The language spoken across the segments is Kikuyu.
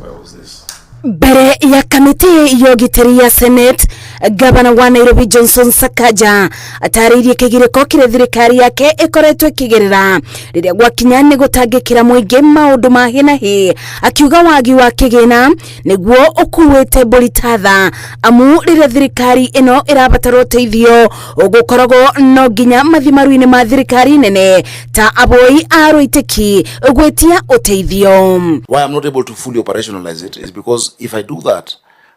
Where was this? Mbere ya kamĩtĩ ya ũgitĩri ya Senate, gavana wa Nairobi Johnson Sakaja atarĩirie kĩgirĩko kĩrĩa thirikari yake ĩkoretwo ĩkĩgerera rĩrĩa gwakinya nĩ gũtangĩkĩra mũingĩ maũndũ ma hi na hi, akiuga wagi wa kĩgĩna nĩguo ũkuĩte mbũri ta tha, amu rĩrĩa thirikari ĩno ĩrabatara ũteithio gũkoragwo no nginya mathiĩ maru-inĩ ma thirikari nene ta aboi a rũitĩki gwĩtia ũteithio. Why I'm not able to fully operationalize it is because if I do that,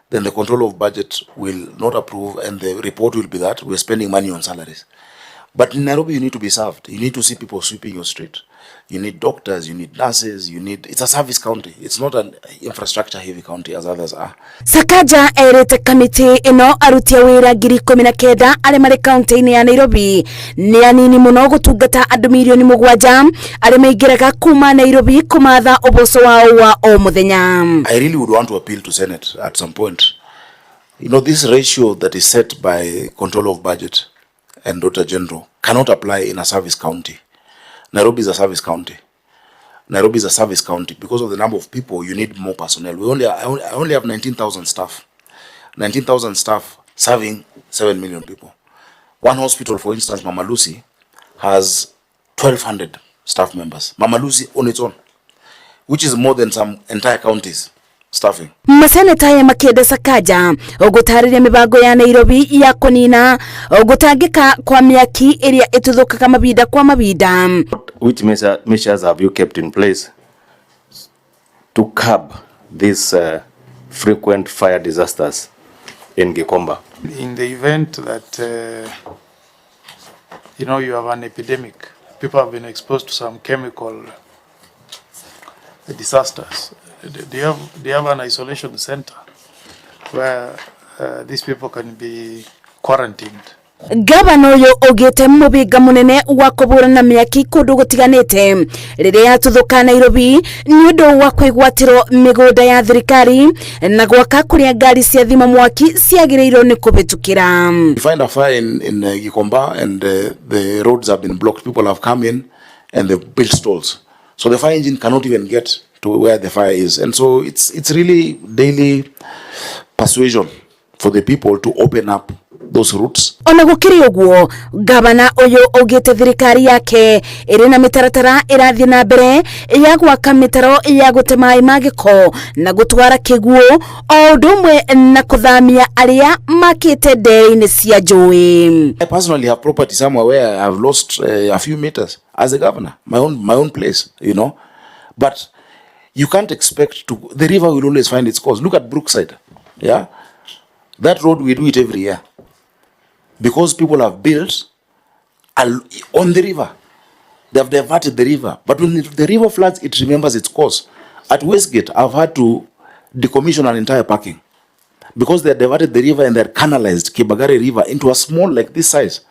then the control of budget will not approve and the report will be that we're spending money on salaries. But in Nairobi, you need to be served. You need to see people sweeping your street. You need doctors, you need nurses, you need... It's a service county. It's not an infrastructure-heavy county as others are. Sakaja erĩte kamĩtĩ ĩno aruti a wĩra 19,000 arĩa marĩ kaunti-inĩ ya Nairobi nĩ anini mũno gũtungata andũ mirioni 7 arĩa maingĩraga kuma Nairobi kũmatha ũboco wao wa o mũthenya. I really would want to appeal to Senate at some point. This ratio that is set by control of budget and Auditor General cannot apply in a service county. Nairobi is a service county. Nairobi is a service county. Because of the number of people, you need more personnel. I only have 19,000 staff. 19,000 staff serving 7 million people. One hospital, for instance, Mama Lucy, has 1,200 staff members. Mama Lucy on its own, which is more than some entire counties staffing. Maseneta aya makĩenda Sakaja gũtarĩria mĩbango ya Nairobi ya kũnina gũtangĩka kwa mĩaki ĩrĩa ĩtuthũkaga mabinda kwa mabinda. Which measures have you kept in place to curb these frequent fire disasters in Gikomba? In the event that you have an epidemic, people have been exposed to some chemical disasters. Do you have an isolation center where these people can be quarantined? Gavana ũyũ ũgĩte mũbinga mũnene wa kũbũrana mĩaki kũndũ gũtiganĩte rĩrĩa yatuthũka Nairobi nĩ ũndũ wa kwĩgwatĩrwo mĩgũnda ya thirikari na gwaka kũrĩa ngari cia thima mwaki ciagĩrĩirwo nĩ kũhĩtũkĩra. You find a fire in Gikomba and the roads have been blocked. People have come in and they've built stalls. So the fire engine cannot even get to where the fire is. And so it's really daily persuasion for the people to open up those routes. Ona gũkĩrĩ ũguo, gavana ũyũ augĩte thirikari yake ĩrĩ na mĩtaratara ĩrathiĩ na mbere ya gwaka mĩtaro ya gũte maĩ ma gĩko na gũtwara kĩguũ, o ũndũ ũmwe na kũthamia arĩa makĩte ndere-inĩ cia njũĩ. I personally have property somewhere where I've lost a few meters as a governor, my own place. But you can't expect to, the river will always find its course. Look at Brookside, yeah? That road, we do it every year. Because people have built on the river. They have diverted the river. But when the river floods, it remembers its course. At Westgate, I've had to decommission an entire parking because they had diverted the river and they had canalized Kibagare River into a small, like this size.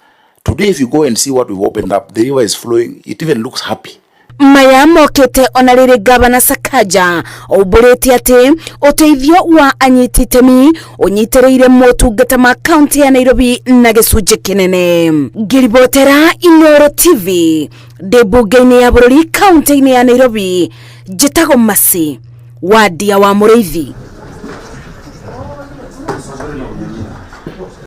Today, if you go and see what we've opened up, the river is flowing. It even looks happy. Maya mokĩte ona rĩrĩ gavana Sakaja aumbũrĩte atĩ ũteithio wa anyiti itemi ũnyitĩrĩire motungata ma kaunti ya Nairobi na gĩcunjĩ kĩnene. Ngĩribotera Inooro TV ndĩ mbunge-inĩ ya bũrũri kaunti-inĩ ya Nairobi, njĩtagwo Masi Wadia wa Mũrĩithi.